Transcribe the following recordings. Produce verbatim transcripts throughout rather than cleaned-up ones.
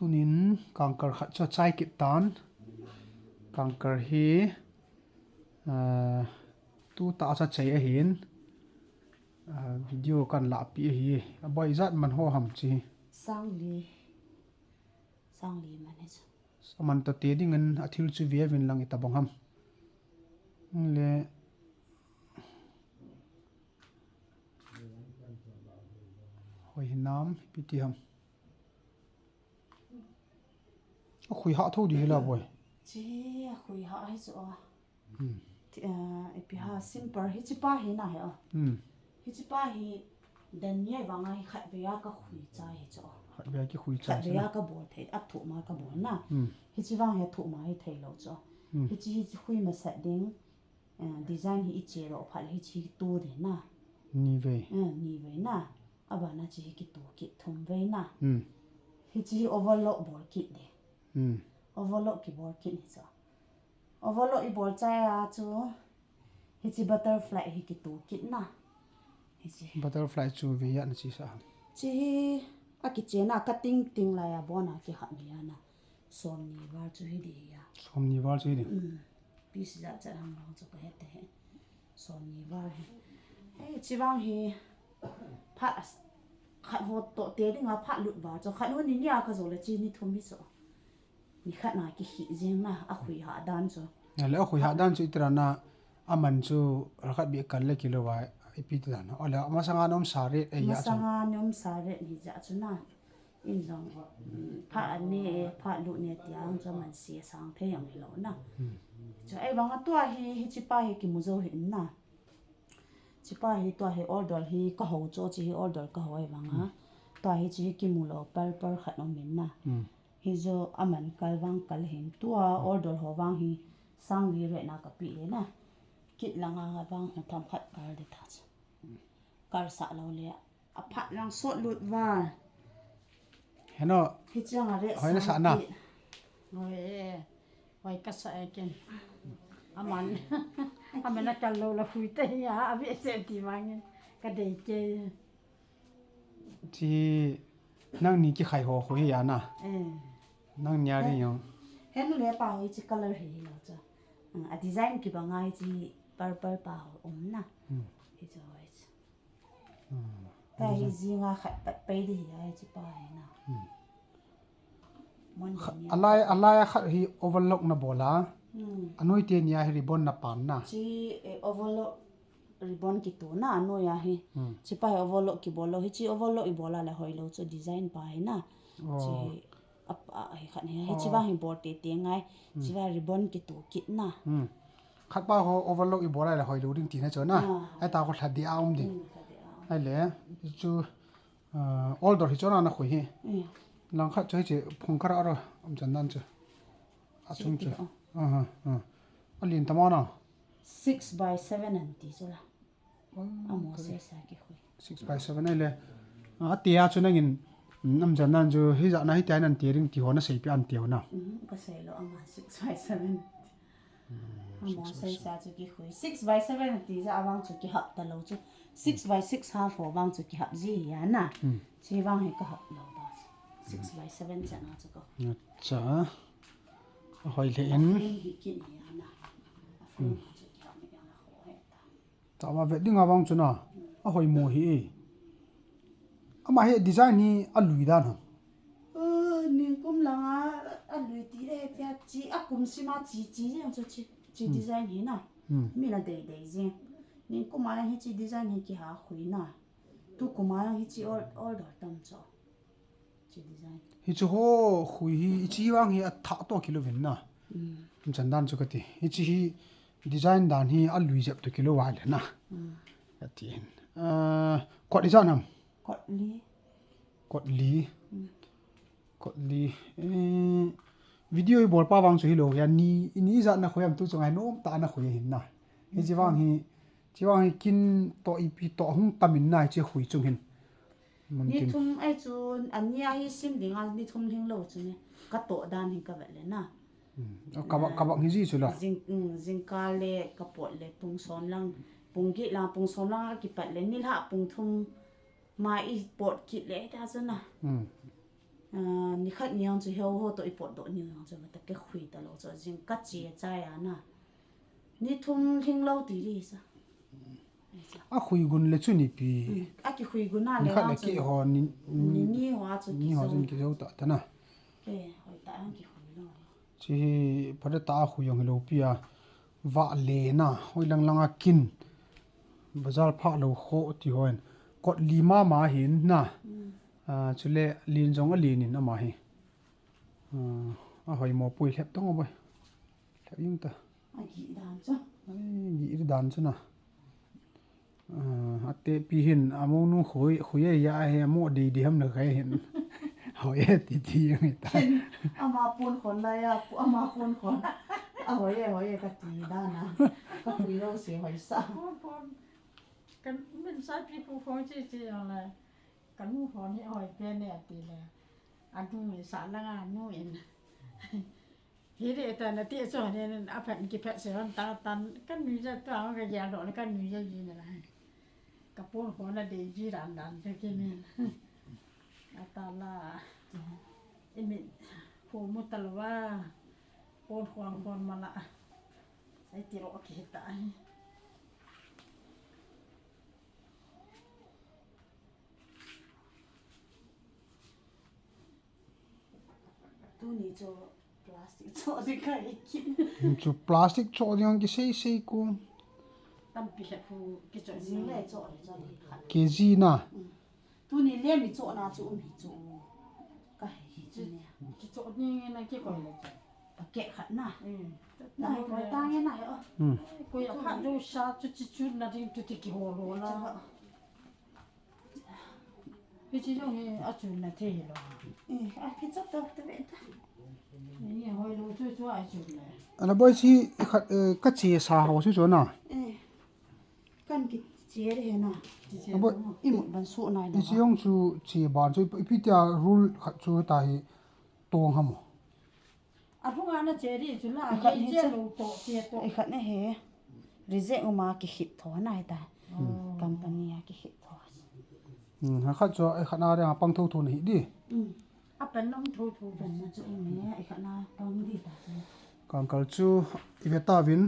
Tunin kangkar khat chu achai kit tan. Kangkar hi, ah, tu ta cha chai ahin, ah, video kan lahpi ahi. Aboi ijat man ho ham chi. Sang li. Sang li man hi chu. Aman toh te dingin athil chu ve uvin lang itobang ham. Le. Hoi hinam, ipi ti ham. Akhui hah tho di hi la boi. Chi, akhui hah hi chu a. Hmm. Ti, ah, ipi ham, simple hichi pa hi na hi a. Hmm. Hichi pa hi dan ni vang a hi khatvei a kakhui chai hi chu a. Khatvei a kikhui chai. Khatvei a kabol thei, athuh ma kabol na. Hmm. Hichi vang hi athuh ma hi thei lou chu a. Hmm. Hichi, hichi khui masat ding. Eh, design hi iche lou phat le hichi tu ding na. Ni vei. Eh, ni vei na. Abana chi hi kitu kit thum vei na. Hmm. Hichi hi overlock bol kit ding. Hmm. Overlock kibol kit ni chu. Overlock ibol chai a chu. Hichi butterfly hi kitu kit na. Hichi. Butterfly chu vei a na chi sa. Chi hi akiche na, cutting ting lai a bon a kihap ni a na. Somni val chu hi ding hi a. Somni val chu hi ding. Um, piece ja cha hang hang chu kahe te he. Somni val hi. Hei, chi vang hi. Phat as-, khat ho toh te ding a phat lut val chu. Khat ho ni ni a kajo le chi ni thum hi chu. Ni khat na kihi jing na, akhui hah dan chu. Na le akhui hah dan chu itira na, aman chu rakhat bi kal le kilo va, ipi ti dan. Ole, masanga nom sa ret, eh, ya chu. Masanga nom sa ret ni ja chu na. In jong, mm, phat an ne, phat lut ne ti ang chu aman si sang thei ang lou na. Hmm. Chu ei vang a tua hi, hichi pa hi kimu jo hi na. Chi pa hi tua hi order hi kaho chu, chi hi order kaho ei vang a. Hmm. Tua hi chi hi kimu lou, purple khat om in na. Hmm. Hi jo aman kal vang kal hin tua order ho vang hi sang li ret na kapi le na. Kit lang a vang ho tham khat kal de ta chu. Kal sa lou le. Aphat lang sot lut val. Heno. Hichang a ret. Hoi na sa na. Hoi e. Hoi ka sa e ken. Aman. Aman a kal lou la hui te ya. Abi se ti mang. Ka dei ke. Chi nang ni kikhai ho khu hi ya na. Eh. Nang ni a ri yo. Henu le pa ho chi color hi lo cha. A design kibang a hi chi purple pa ho um na. Hmm. Hi cho hoi. Hmm. Ta hi jinga khat pat pai di hi a hi chi pa hi na. Hmm. Mon kha-, ni a. Alai, alai a khat hi overlock na bol a. Hmm. Anoi te ni a hi ribbon na pan na. Chi, eh, overlock ribbon kitu na anoi a hi. Hmm. Chi pa hi overlock kibol lou. Hi chi overlock i bol a le hoi lou chu design pa hi na. Oh. Chi hi a, a, hi khat hi. Hi chi vang hi bol te te ngai. Hmm. Chi vang ribbon kitu kit na. Hmm. Khat pa ho overlock i bol a le hoi lou ding ti na chu na. Ah. Ai ta ko lha di a um ding. Hmm, lha di a um. Ai le, chu, ah, order hi chu na na khui hi. Hmm. Lang khat chu hi chi phung kara ro, um chan nan chu. A chung chu. Chi ti ko. Aha, ah. A lin tama na. Six by seven an ti chu la. Oh, amo correct. Size a kikhui. Six by seven ai le. A, tia chu nangin, mm, am jan nan chu, hi ja na hi tia nan tia ring ti ho na sei pi an tia ho na. Mhm, ka sei lou ama six by seven. Mm, amo six by size seven. A chu kikhui. Six by seven ti ja avang chu kihap ta lou chu. Six by six half ho vang chu kihap ji hi a na. Mm. Chi vang hi ka hap lou ba. Six by seven chan a chu ka. Acha. A hoi le in. A frame hi kin hi a na. A frame chu kihap ni a na ho he ta. Tama vet ding avang chu na, a hoi mo hi e. Ama hi design hi a lui dan ham. Uh, ningkum langa a lui ti le tia chi a kum sima chi chi jeng chu chi, chi design hi na. Hmm. Mi la dei dei jeng. Ningkum a hi chi design hi kiha khui na. Tu kum a hi chi or-, order tam chu. Chi design. Hi chu ho khui hi, hi chi vang hi a thah to kilo vin na. Mm. Chan dan chu ka ti. Hi chi hi design dan hi a lui jep to kilo vai le na. Mm. Ka ti hin. Ah, kot i jan ham? Kot li. Kot li. Mm. Kot li. Eh, video i bol pa vang chu hi lo ya ni, ni ja na khui am tu chu ngai nom ta na khui hin na. Hi chi vang hi, chi vang hi kin to ipi to hung tam in na chi khui chung hin. Mun tin. Ni thum ai chu, ani a hi sim ding a, ni thum hing lou chu ni. Ka to dan hi ka vet le na. Hmm. Ka bak, ka bak hi ji chu la. Jing, mm, jingkah le ka pot le pung som lang, pung get lang, pung som lang a kipat le, ni lha pung thum ma i pot kit le ta chu na. Hmm. Ah, nikhat ni ang chu heo ho to ipot do ni ang chu mata ke khui ta lo chu jing ka che cha ya na. Ni thum hing lo ti li sa. A khui gun le chu ni pi. Hmm. A ki khui gun a le nikhat le ang chu ke ho ni, ni, ni ho a chu ni ki ho zo. Chu ni ki zo ta ta na. Ke, hoi ta ang ki khui lo. Chi hi phada ta a khui ang lo pi a. Va le na, hoi lang lang a kin. Bazar pha lo kho ti hon. Kot li ma ma hin na. Hmm. Ah, chule lin jong a lin in ama hi. Ah, a hoi mo pui lhep tong a boi. Lhep yung ta. A gi dan chu. Ai, gi dan chu na. Ah, a te pi hin, a mo nu khui, khui ya he, a mo dei dei ham na kai hin. Hoi e ti ti yung ta. Ken, ama pon khon la ya, ama pon khon. A hoi e, hoi e ka ti dan a. Ka khui lo se hoi sa. Pon khon. Kan min sa pi pon khon chi chi yung la. Kan nu hon hi hoi pen ne ati le. A nu mi sa la nga nu in. Hi de ta na ti cho ne a phan ki phat se hon ta tan kan nu ja ta ka ya lo kan nu ja ji na la. Ka pon hon na de ji ran dan te ki ni. A ta la. I mi pho mu ta lo wa. Pon hon hon ma la. Ai ti ro ki ta ai. Tuni chu plastic cho ding ka ikit. Chu plastic cho ding ang ki sei sei ko. Tampi le phu ki cho ding le cho le cho le khat. K G na. Mm. Tuni le mi cho na chu um hi chu. Ka hi hi chu ne. Ki cho ding na ki ko le. Packet khat na. Mm. Na ko ta nge na he o. Mm. Ko ya pha do sa chu chi chu na ding tu ti ki ho lo na. Hichi jong hi a chun na thei lo. Eh, a kichop ta ta ve ta. Ni hoi lo chu chu a chun le. Ana boi si khat, eh, ka che sa ho chu chu na. Eh. Kan ki che re he na. Chi che. A boi, i mut ban su nai lo. Hichi jong chu che ban chu ipi tia rule khat chu ta hi tong ham. A phung a na che ri chu la, i khat ni che lo to, che to. I khat ni he. Reject uma ki khit tho na ta. Hmm. Company a ki khit tho. Hmm, ha khat chu i khat na re a pang tho tho na hi di. Hmm. A pan nong tho tho. Pan na chu i me, i khat na pang di ta. Kangkal chu i ve ta vin.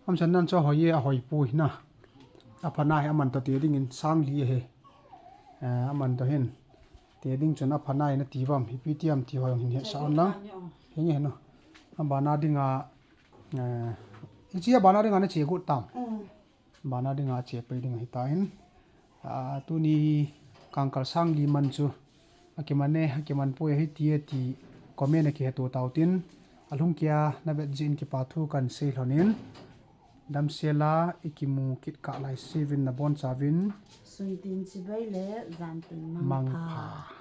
Am san nan chu hoi e, a hoi pui na. A phana hi a man to te ding in sang li he. Eh, a man to hin. Te ding chun a phana hi na ti vam, hi pi ti am ti hoi hin he sa on lang. Hi nge no. A bana ding a, eh, i chi a bana ding a na che gut tam. Mm. Bana ding a che pe ding hi ta hin. A, tuni kangkal sang li man chu. A kiman e, a kiman poi hi ti e ti comment a ki he to tau tin. A lhung kia na vet jin kipa thu kan sei lhon in. Damsel a i kimu kit kah lai sivin na bon chavin. Sun tin chibai le, jan tin mang pha. Mang pha.